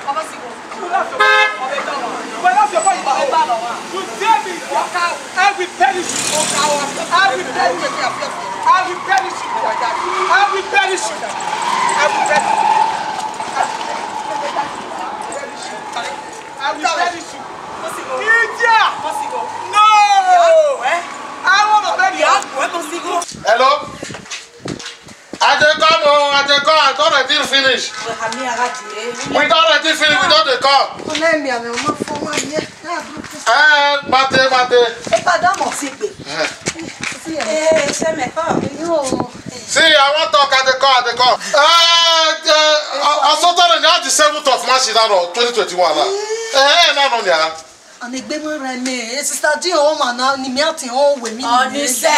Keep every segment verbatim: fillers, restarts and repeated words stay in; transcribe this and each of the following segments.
Papa Sigo. You laugh your boy. You laugh your boy. You dare me. I will perish you. I will perish you. I will perish you. I will perish you. I will perish you. I will perish you. Idiot! No! I want to marry you. Hello? I dey come, oh, I dey come. I don ready finish. We don ready finish. We don dey come. Eh, mate, mate. Eh. See, I wan talk. I dey come, I dey come. Eh, eh, Asotore na the seventh of March, na no, twenty twenty-one na. Eh, na no, yeah. And Egbe Mara me, eh, sister G, oh, man, na ni mi ati, oh, we mi. Onise,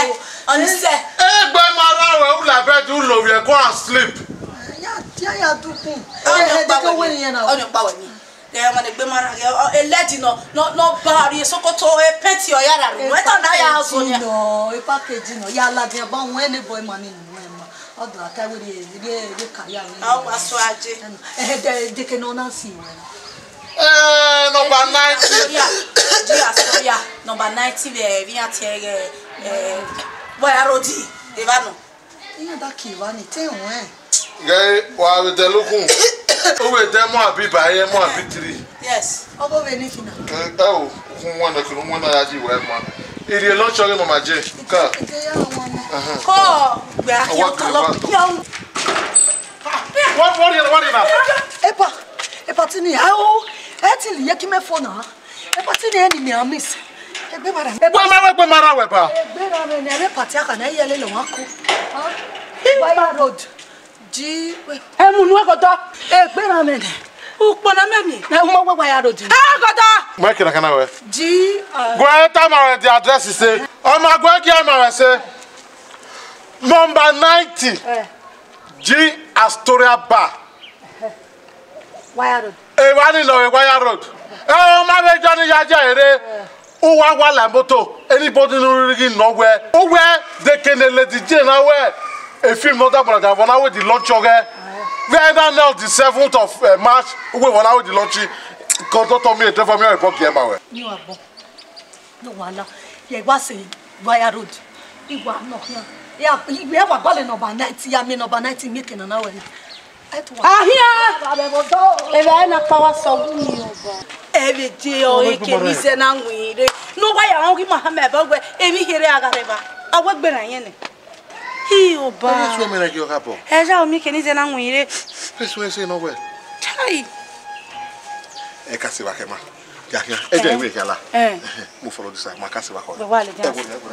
Onise. Egbe Mara we, ula bed, ulo we, go and sleep. Ya, ya, ya, do thing. Eh, eh, they go win here now. Onye pa we ni. They want Egbe Mara. A lady no, no, no bar, you so koto, a pet your yara. What on that ya house on ya? No, a package no. Ya la de ba when a boy money no. Odo akai we dey, dey, dey carry am. How was Swaje? Eh, they, they can only see. Eh, number ninety. Asoya, G Asoya, number ninety, eh, we are here, eh, eh, boy, Arodi, Devano. Iya da ki wa ni te won. Ge wa we de lukun. O we de mo abi ba ye mo abi three. Yes. Obo we ni fina. Eh, eh, o, kun won na kunu won na ya ji we mo. Iri lo chore mama je. Ka. Ko, gbe aki o ka lo. What, what, what, what, what? Epa, epa tini, ah, oh, e ti li ye ki me fo na. Epa tini e ni mi amis. Egbe Mara. Egbe Mara we, Egbe Mara we ba. Egbe Mara me ni, e pati aka na ye le lo wa ko. Wire road. Ji we. E mu nu e ko to. Egbe Mara me ni. U po na me mi. Na mo we wire road. E ko to. Ma kira kana we. Ji. Gwe ta ma we the address say. O ma gwe ki ma we say. Number ninety. Eh. G Astoria Bar. Wire road. E wa ni lo e wire road. E o ma be jo ni ya je ere. U wa wa la moto. Anybody no really know where. U we de kene lady J na we. A film no da brother for now with the launch oge. We na now the seventh of, eh, March. U we for now with the launch. Ko to to mi e te for mi o po ki e ma we. You are born. No wahala. Yeah, wa say wire road. Iwa no. Yeah. Yeah, we have a ball number ninety. Yeah, me number ninety make na na we. Ahia. Ebe na power so wu ni oba. Ebe je o eke mi se na nwire. No wa ya o ki ma ha me ba we. Emi here agareba. Awe gbe na yen ni. Hi oba. Ebe so me na ki o ka po. E ja o mi ke ni se na nwire. Ebe so se no we. Chai. E ka se wa ke ma. Kíákíá. Ẹ jẹ́ ìwé ìkàlà. Eh. Mo follow this side, ma ka se wa ko. Gbogbo àlejò. Ẹ wo, ẹ wo.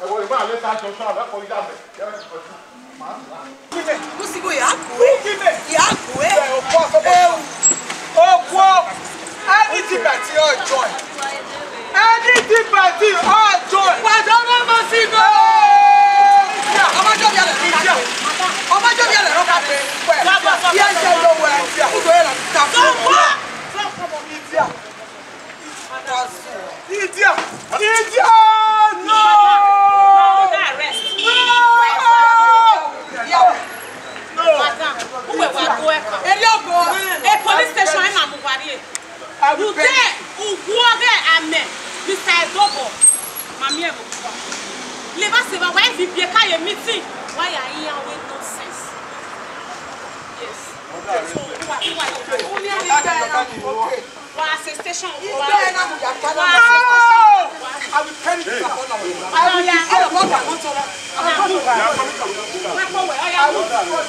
Ẹ wo, ìbá àlẹ́ ta jọ sọ àbẹ́ kọ ìdá bẹ̀. Musigo ya kue. Ya kue. Okwo. Any debate you join. Any debate you join. Wa do na musigo. Ọmọ jọ bí alẹ́. Ọmọ jọ bí alẹ́ ló ka pe. Yes, yes, yes. Idiot! Idiot! No! No! No! Madam, who will go? A police station, I'm a Mugari. Ude, Uguoge, Amen, Mister Edobo, Mami Edobo. Leba Seba, why if you be a meeting? Why are you here with nonsense? Yes. Okay, so, who are, who are you? Wa se station. Wa se station. I will tell you. I will tell you.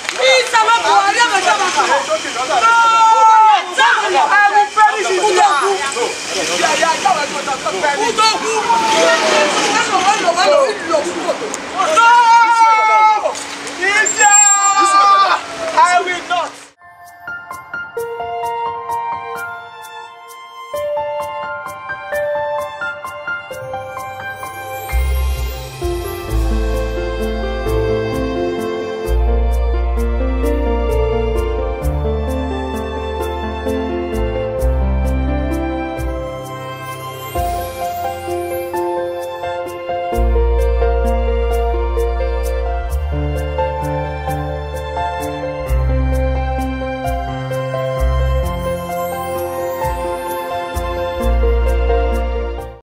Please, I'm not going to. No. I will finish you. No.